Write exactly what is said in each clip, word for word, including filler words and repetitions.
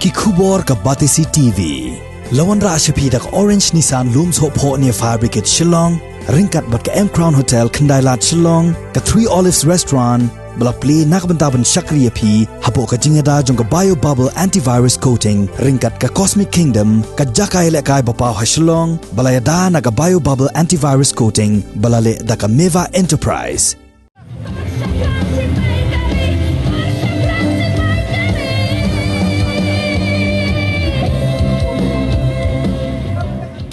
Ki khubor ka Batesi T V. La wanrah sha phi da ka Orange Nissan Lum Sohphoh near Fire Brigade Shillong, ryngkat bad ka M Crown Hotel Khyndailad Shillong, ka Three Olives Restaurant, ba la plie na ka bynta ban shakri ïa phi hapoh ka jingïada jong ka Bio Bubble Antivirus Coating, ryngkat ka Cosmic Kingdom, ka jaka ïalehkai ba paw ha Shillong, ba la ïada na ka Bio Bubble Antivirus Coating, ba la leh da ka Meva Enterprise.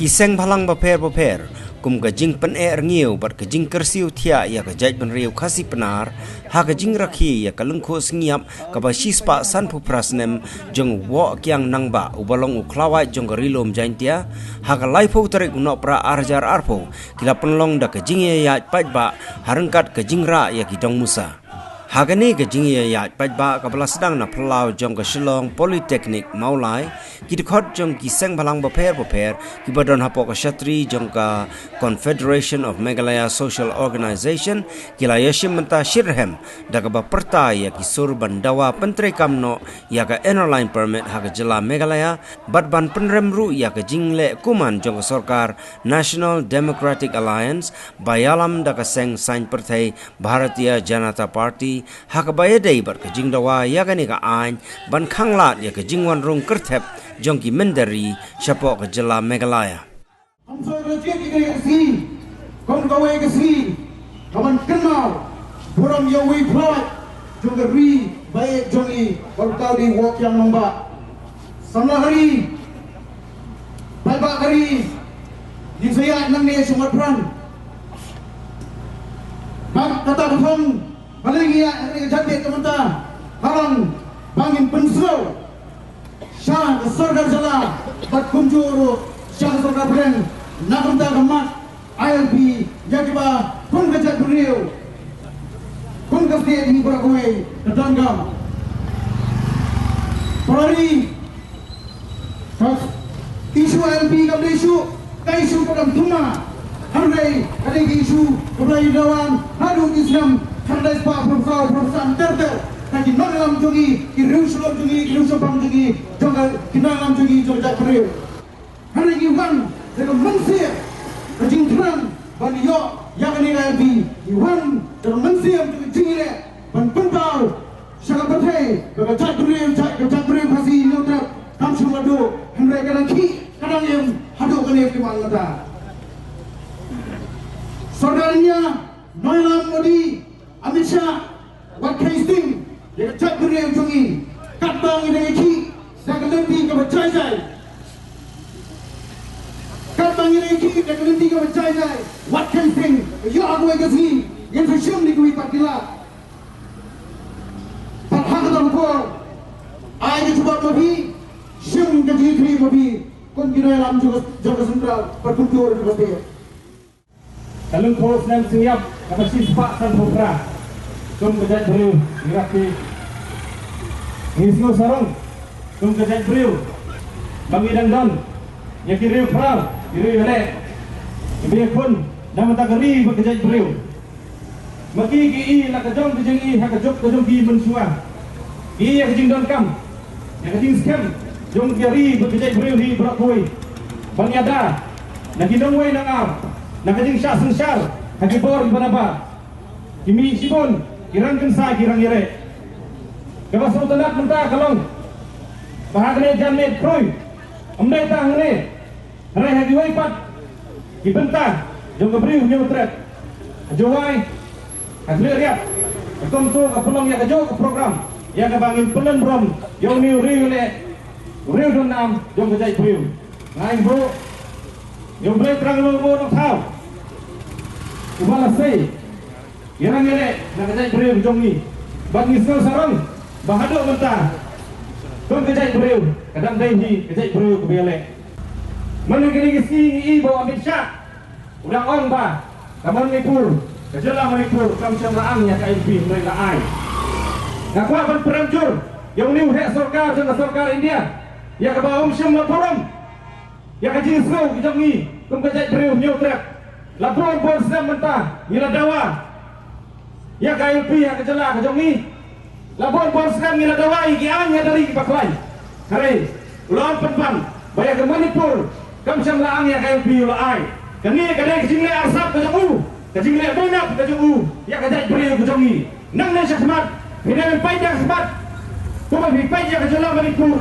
Ki seng bhalang bapher bapher, kum ka jingpyneh rngiew bad ka jingkyrsiew thiah ïa ka jaitbynriew Khasi Pnar, ha ka jingrakhe ïa ka lyngkhuh sngi ïap kaba shispah sanphew phra snem jong u Woh Kiang Nangbah uba long u khlawait jong ka Ri Lum Jaintia, ha ka laiphew tarik u Nohprah ar hajar arphew, ki la pynlong da ka jingïaid paidbah ha ryngkat ka jingrah ïa ki dong musa. Ha kane ka jingïaid paidbah kaba la sdang na phyllaw jong ka Shillong Polytechnic Mawlai, ki dkhot jong ki seng bhalang bapher bapher kiba don hapoh ka shatri jong ka Confederation of Meghalaya Social Organization, ki la ïashim bynta shitrhem da kaba pyrta ïa ki sur ban dawa pyntreikam noh ïa ka Inner Line Permit ha ka jylla Meghalaya, bad ban pynrem ruh ïa ka jingleh kuman jong ka sorkar National Democratic Alliance ba ïalam da ka seng saiñ pyrthei Bharatiya Janata Party, ha kaba ïadei bad ka jingdawa ïa kane ka aiñ ban khanglad ïa ka jingwan rung kyrthep jong ki mynder ri shapoh ka jylla Meghalaya. Kam soi ka jied ïa ka sngi kum kawei ka sngi kaban kynmaw burom ïa uwei u khlawait jong ka ri ba ïeit jong ngi, u Bah Woh Kiang Nangbah. Samla ka ri, paidbah ka ri, ngin sa ïaid nangne sha Nongpran. Bad kata ka thong ba la ngi ïaid nangne ka janmiet ka mynta ka long ba ngin pynsngew sha ka sorkar jylla bad kumjuh ruh sha ka sorkar pdeng na ka bynta ka mat I L P ïa kiba kum ka jaitbynriew, kum ka state ngi baroh kawei ka donkam. Para ri, ka issue I L P kam dei issue, ka issue ka dang thma. Hynrei ka dei ka issue kaba la ïa dawa haduh ki snem khatkhyndai spah phraphew saw phraphew san ter ter. Ka ki nongïalam jong ngi, ki riew shlur jong ngi, ki riew shaphang jong ngi, jong ka ki nongïalam jong ngi jong ka jaitbynriew. Hynrei ngi wan da ka mynsiem ka jingthrang ban ïoh ïa kane ka I L P. Ngi wan da ka mynsiem ka jingïaleh ban pynpaw sha ka pyrthei ba ka jaitbynriew, jait, ka jaitbynriew Khasi Hynñiewtrep kam shym la duh, hynrei ka dang khih ka dang im haduh kane ka mynta. Sorkar India, nongïalam Modi, Amit Shah, wat kheiñ sting ïa ka jaitbynriew jong ngi. Katba ngi dang ïakhih da ka lynti kaba jai jai, katba ngi dang ïakhih da ka lynti kaba jai jai, wat kheiñ sting, ïoh ha kawei ka sngi ngin sa shim da kawei pat ki lak. Bad ha kata ka por, ai ka jubab ma phi, shim ka jingïakhih ma phi, kum ki nongïalam jong ka, jong ka central bad kumjuh ruh jong ka state. Ka lyngkhuh snem seng ïap kaba shispah sanphew phra, kum ka jaitbynriew ngi rakhe, ngi sngew sarong kum ka jaitbynriew ba ngi dang don ïa ki riew khraw, ki riew ïaleh, kiba ïakhun na ka bynta ka ri bad ka jaitbynriew. Ma ki, ki i la ka jong ka jingïohi ha ka juk ka jong ki mynshuwa. Ki i ïa ka jingdonkam, ïa ka jingskhem jong ka ri bad ka jaitbynriew hi baroh kawei, ban ïada na ki nongwei nongar, na ka jingshah synshar ha ki bor kiba nabar. Ki mih shibun ki rang kynsa, ki rang ïaleh. Kaba sngewtynnat mynta ka long ba ha kane ka janmiet khrui, ym dei tang hangne, hynrei ha kiwei pat ki bynta jong ka Bri u Hynñiewtrep, ha Jowai, ha Khliehriat, ka kumto ka pynlong ïa kajuh ka program ïa kaba ngin pynlong burom ïa une u riew ïaleh, u riew don nam jong ka jaitbynriew. Nga ai nguh ïa U Blei Trai Nongthaw uba la sei ïa ngi ïaleh na ka jaitbynriew jong ngi, bad ngi sngew sarong ba haduh mynta kum ka jaitbynriew ka dang dei hi ka jaitbynriew kaba ïaleh. Mynta kine ki sngi ngi i ba u Amit Shah u dang ong ba ka Manipur, ka jylla Manipur kam shym la ang ïa ka I L P, hynrei la ai. Nga kwah ban pynrem jur ïa une u heh sorkar jong ka sorkar India ïa kaba um shym la burom ïa ka jingsngew ka jong ngi kum ka jaitbynriew Hynñiewtrep. La bun bun snem mynta ngi la dawa ïa ka I L P ha ka jylla ka jong ngi. La bun bun snem ngi la dawa ïa ki aiñ ïa ka ri kiba khlaiñ. Hynrei u la ong pynban ba ïa ka Manipur kam shym la ang ïa ka I L P, u la ai. Kane ka dei ka jingleh arsap ka jong u, ka jingleh beiñnap ka jong u ïa ka jaitbynriew ka jong ngi. Nangne shakhmat phi dei ban peit ïa ka khmat. Kumba phi peit ïa ka jylla Manipur,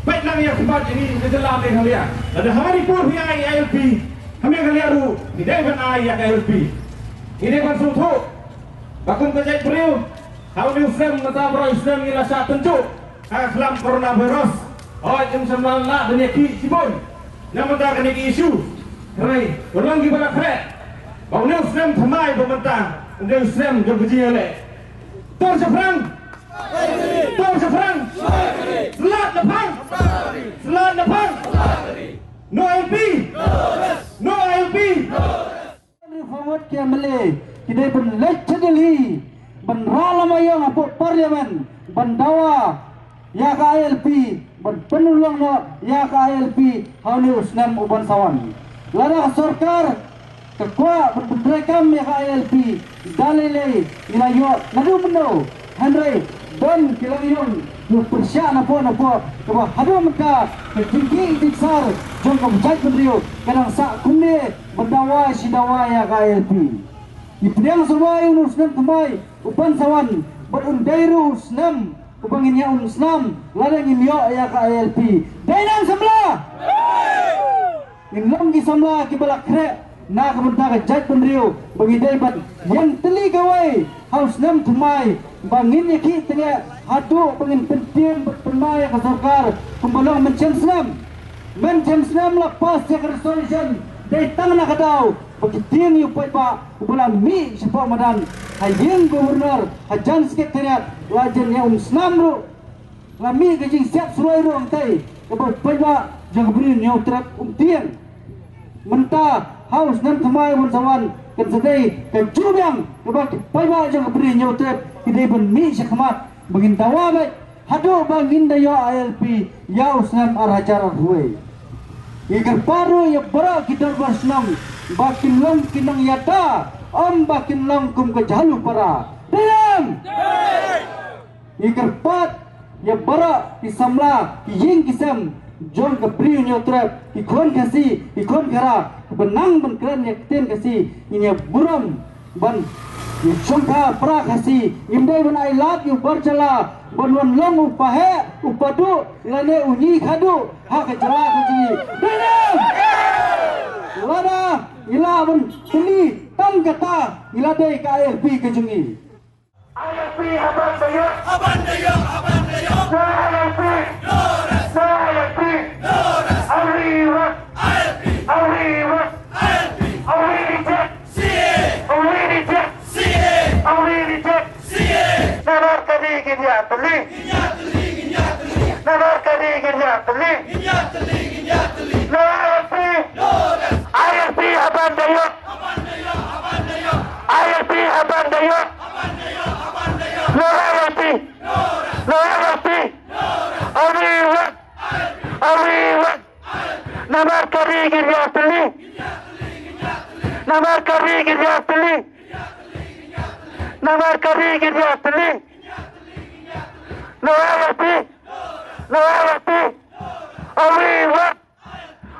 peit lang ïa ka khmat ïa ngi ka jylla Meghalaya. Lada ha Manipur phi ai I L P, ha Meghalaya ruh phi dei ban ai ïa ka I L P. Ngi dei ban sngewthuh ba kum ka jaitbynriew, ha une u snem, mynta baroh u snem ngi la shah tynjuh ha ka khlam coronavirus. Hooid, ngim shym la lah ban ïakhih shibun na bynta kane ka issue. Hynrei ka long kiba la khreh ba une u snem thymmai ba mynta un dei u snem jong ka jingïaleh. Tur shaphrang! Tur shaphrang! Slat na phang! Slat na phang! No I L P! No I L P! Reform Vote ki M L A ki dei ban leit sha Delhi ban rah lama ïong hapoh Parliament ban dawa ïa ka I L P, ban pynurlong noh ïa ka I L P ha une u snem u ban sa wan. Lada ka sorkar ka kwah ban pyntreikam ïa ka I L P da lei lei, ngi la ïoh naduh mynno. Hynrei don ki la ïong ïa u pyrshah napoh napoh, kaba haduh mynta ka jingkhih jingsar jong ka jaitbynriew ka dang sah kumne ban dawa shi dawa ïa ka I L P. Ngi pdiang sngewbha ïa une u snem thymmai u ban sa wan, bad un dei ruh u snem uba ngin ïa umsnam lada ngim ïoh ïa ka I L P. Dei ne em samla? Ngin long ki samla kiba la khreh na ka bynta ka jaitbynriew ba ngi dei ban ïeng tylli kawei ha u snem thymmai, ba ngin ïakhih tyngeh haduh ba ngin pyntieng bad pynmai ïa ka sorkar kumba long mynshem snem. Mynshem snem la pass ïa ka resolution, dei tang na ka daw ba ki tieng ïa u paidbah uba la mih shapoh madan, ha ïing governor, hajan secretariat, la jan ïa umsnam ruh. La mih ka jingsiat suroi ruh hangtei, kaba u paidbah jong ka Bri Hynñiewtrep um tieng. Mynta ha u snem thymmai uban sa wan kan sa dei ka juh biang kaba ki paidbah jong ka Bri Hynñiewtrep ki dei ban mih shakhmat ba ngin dawa beit haduh ba ngin da ïoh I L P ïa u snem ar hajar arphew wei. Ngi kyrpad ruh ïa baroh ki dorbar shnong ba kin long ki nongïada, ym ba kin long kum ka jhalupara. Dei ne em? Ngi kyrpad ïa baroh ki samla, ki ïing ki sem jong ka Bri Hynñiewtrep, ki khun Khasi, ki khun Khara, kiba nang ban kren ïa ka ktien Khasi, ngin ïa burom ban ïa shongkha para Khasi. Ngim dei ban ai lad ïa u bar jylla ban wan long u paheh, u paduh lane u ñi khadduh ha ka jylla ka jong ngi. Dei ne em? Lada ngi lah ban tylli tang kata, ngi la dei ka I L P ka jong ngi. I L P haban da ïoh. Haban da ïoh, haban da ïoh. No I L P. No rest. No I L P. No rest. Are we rest? I L P. Are we rest? I L P. Are we reject? C A. Are we reject? C A. Are we reject? C A. Namar ka ri ngin ïatylli. Ngin ïatylli, ngin ïatylli. Namar ka ri ngin ïatylli. Ngin ïatylli, ngin ïatylli. No I L P. No rest. I L P haban da ïoh. Haban da ïoh, haban da ïoh. I L P haban da ïoh. No I L P. No I L P. Are we rest? Are we rest? Namar ka ri ngin ïatylli. Namar ka ri ngin ïatylli. Namar ka ri ngin ïatylli. No I L P. No I L P. Are we rest?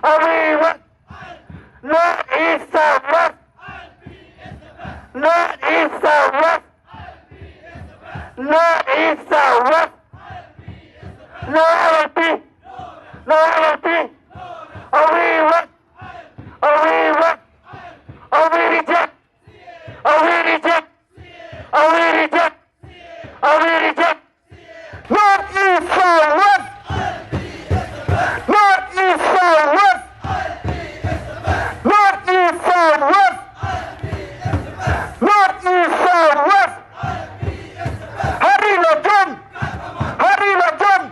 Are we rest? North, east, south, west. North, east, south, west. North, east, south, west. No I L P. No I L P. Are we rest? Are we rest? Are we reject? Are we reject? Are we reject? Are we reject? North, east, south, west. North, east, south, west. North, east, south, west. North, east, south, west. Ha ri la jan. Ha ri la jan.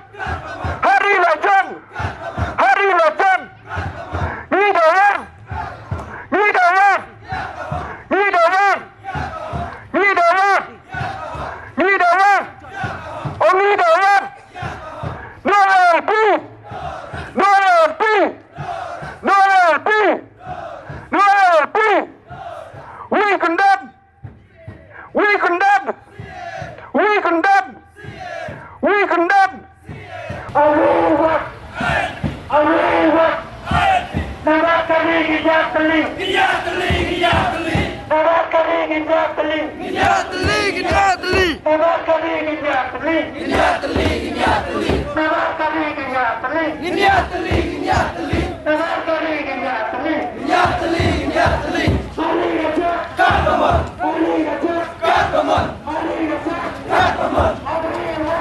Ha ri la jan. Ha ri la jan. Ngi da wan. Ngi da wan. Ngi da wan. Ngi da wan. Ngi da wan. Oh, ngi da wan. No I L P. No I L P. No I L P. No I L P. We condemn. We condemn! We condemn! We condemn! And we want Ngin ïa tylli. Ngin ïa tylli, ngin ïa tylli. Namar ka ri ngin ïa tylli. Ngin ïa tylli, ngin ïa tylli. Namar ka ri ngin ïa tylli. Ngin ïa tylli, ngin ïa tylli. Namar ka ri ngin ïa tylli. Ngin ïa tylli, ngin ïa tylli. Namar ka ri ngin ïa tylli. Ngin ïa tylli, ngin ïa tylli. Ari ka jaka. Ka ka mon. Ari ka jaka. Ka ka mon. Ari ka jaka. Ka ka mon. Ari ka jaka.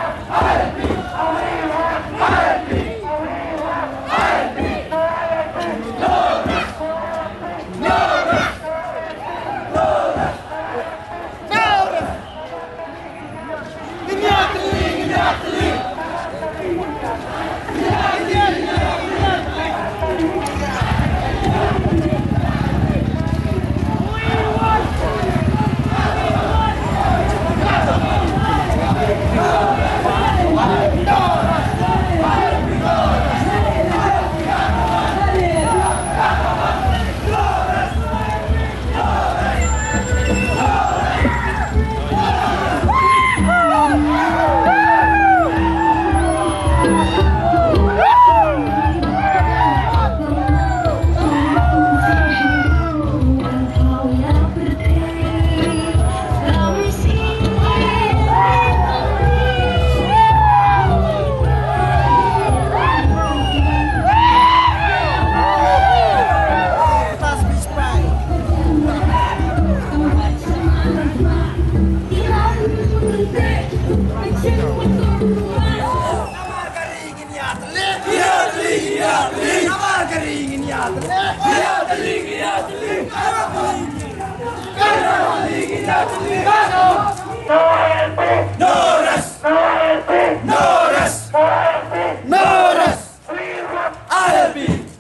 No rest! No rest! No rest! No rest! No rest! No rest! We want I L P!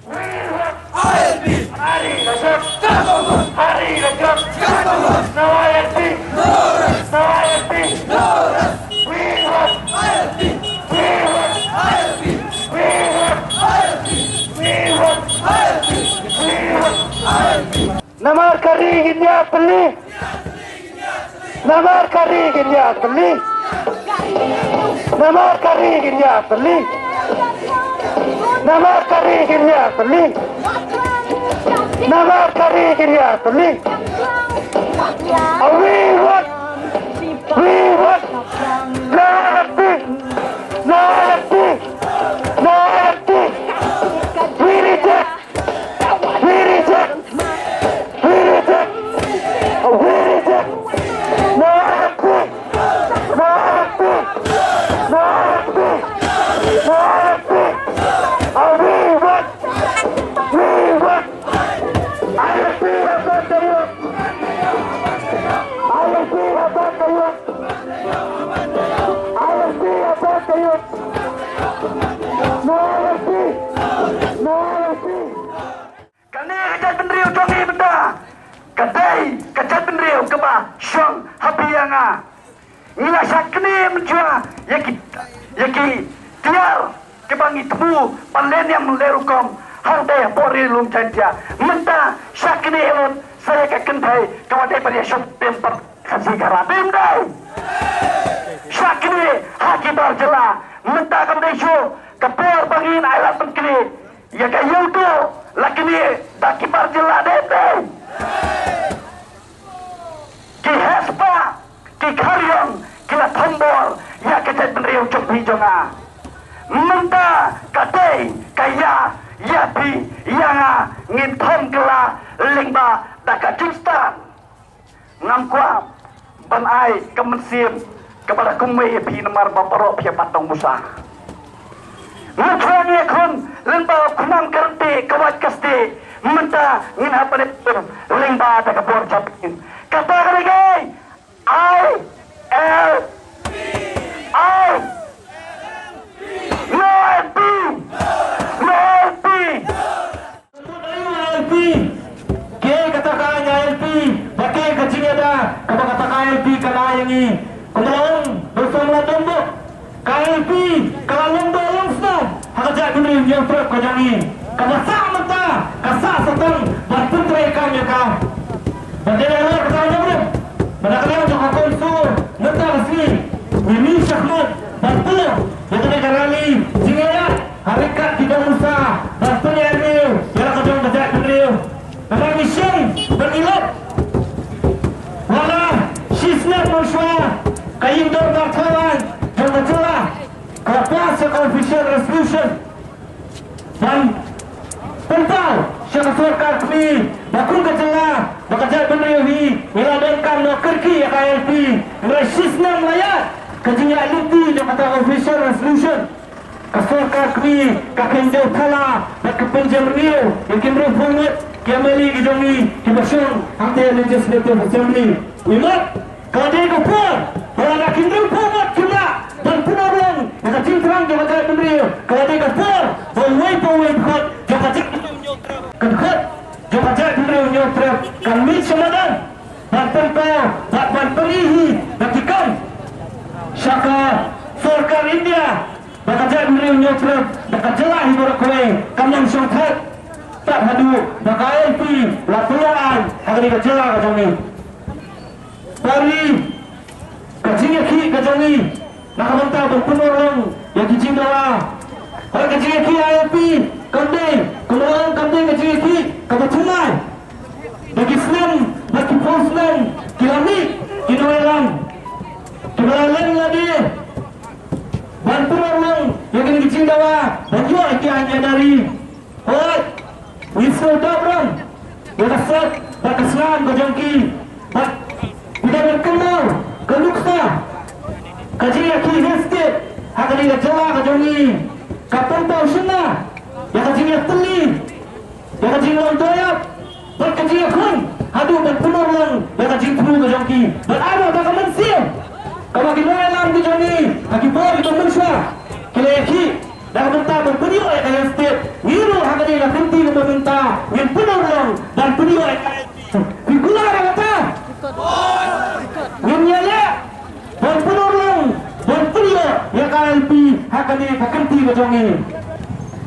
We want I L P! Hari Rajab! Kataman! Hari Rajab! Kataman! No I L P! No rest! No I L P! No rest! We want I L P! We want I L P! We want I L P! We want I L P! We want I L P! Namar ka ri ngin ïa pynlih. Namar ka ri ngin ïa pynlih. Namar ka ri ngin ïa pynlih. Namar ka ri ngin ïa pynlih. Namar ka ri ngin ïa pynlih. We want, we want, no I L P, no I L P, no I L P. We reject. We reject! We reject! We reject! No I L P! No I L P! No I L P! No I L P! We want! We want! I L P about the youth! I L P about the youth! I L P about the youth! No I L P! No I L P! Kane ka jaitbynriew jong ngi mynta ka dei ka jaitbynriew kaba shong ha phi ïa nga. Ngi la shah knieh mynjur ïa ki, ïa ki tiar kiba ngi thmu ban leh niam leh rukom hangtei hapoh ri lum Jaintia. Mynta shah knieh lut sa ïa ka kynthei kaba dei ban ïa shong pem pat Khasi Khara, dei ym dei? Shah knieh ha ki bar jylla mynta kam dei shuh ka por ba ngin ailad ban knieh. Ïa ka ïewduh la knieh da ki bar jylla, dei ym dei? Ki hespah ki khariong ki la thombor ïa ka jaitbynriew jong phi jong nga. Mynta ka dei ka ïa, ïa phi ïa nga ngin thom kylla lyngba da ka jingstad. Ngam kwah ban ai ka mynsiem kaba da kumwei ïa phi namar ba baroh phi ïa pat nongmusa. Nga shu ïa khun lyngba u khnam ka ryntih ka wait ka stieh, mynta ngin hap ban ïa lyngba da ka bor jabin. Kata ka dei I L P. I L P. No I L P. No I L P. Kut aïu I L P? Kaei kata ka I L P? Ba kaei ka jingïada kaba kata ka I L P ka la ai ïa ngi? Kumba la ong Bah Samla Donbok, ka I L P ka la long doh long snem ha ka jaitbynriew Hynñiewtrep ka jong ngi. Kaba sah mynta ka sah sa tang ban pyntrei kam ïa ka. Ba dei na kata ka jong ngi, ba na ka liang jong ka kongsan mynta ka sngi ngi mih shakhmat ban pynlong ïa kane ka rally jingïaid ha ryngkat ki nongmusa ban pynïaid briew ïa la ka jong ka jaitbynriew. Official resolution ban pynpaw sha ka sorkar kmie ba kum ka jylla, ba ka jaitbynriew hi ngi la donkam noh kyrkieh ïa ka I L P. Hynrei shisnem la ïaid ka jingïaid lynti na kata ka official resolution. Ka sorkar kmie ka kheiñ dew thala bad ka pynjemriew ïa ki hynriewphew ngut ki M L A ki jong ngi kiba shong hangta ha Legislative Assembly. Imat, ka dei ka por ba lada ki hynriewphew ngut kim lah ban pynurlong ïa ka jingthrang jong ka jaitbynriew, ka dei ka por ba uwei pa uwei u dkhot jong ka jaitbynriew u Hynñiewtrep, ka dkhot jong ka jaitbynriew u Hynñiewtrep kan mih sha madan ban pynpaw bad ban pyni hi da ki kam sha ka sorkar India ba ka jaitbynriew u Hynñiewtrep, ba ka jylla hi baroh kawei kan ym shongthait tad haduh ba ka I L P la pynlong aiñ ha kane ka jylla ka jong ngi. Bad ka jingïakhih ka jong ngi na ka bynta ban pynurlong ïa ki jingdawa, bad ka jingïakhih I L P kam dei, kumba la ong, kam dei ka jingïakhih kaba thymmai. Da ki snem bad ki phew snem ki la mih ki nongïalam kiba la len lade ban pynurlong ïa kine ki jingdawa ban ïoh ïa ki aiñ ïa dari. Hooid, ngi sngewdap ram ïa ka sot bad ka snam ka jong ki. Bad phi dang kynmaw ka nuksa, ka jingïakhih Haste ha kane ka jylla ka jong ngi ka pynpaw shynna ïa ka jingïatylli, ïa ka jinglong dohïap bad ka jingïakhun haduh ban pynurlong ïa ka jingthmu ka jong ki. Bad ai ba ka mynsiem kaba ki nongïalam ki jong ngi ha ki bor kiba mynshuwa ki la ïakhih da ka bynta ban pynïoh ïa ka Haste, ngi ruh ha kane ka kynti kaba mynta ngin pynurlong ban pynïoh ïa ka. Phi kular ïa kata? Ngin ïaleh ban pynurlong ban pynïoh ïa ka I L P ha kane ka kynti ka jong ngi.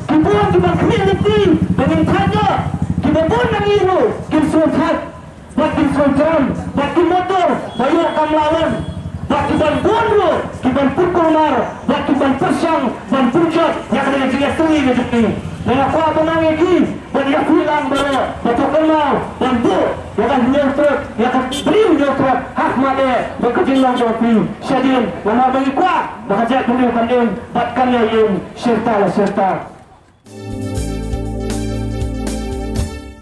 Ki bun kiba khmih lynti ba ngin thait noh, kiba bun na ngi ruh kin sngewthait bad kin sngewthrang bad kin mutdur ba ïoh kam lah wan, bad ki ban bun ruh ki ban pynkulmar bad ki ban pyrshang ban pynjot ïa kane ka jingïatylli ka jong ngi. Nga kwah ban ong ïa ki ban ïakhun lang baroh ba to kynmaw ban buh ïa ka Hynñiewtrep, ïa ka briew Hynñiewtrep ha khmat eh bad ka jinglong jong phi. Shadien namar ba ngi kwah ba ka jaitbynriew kan im bad kan ïai im shirta la shirta.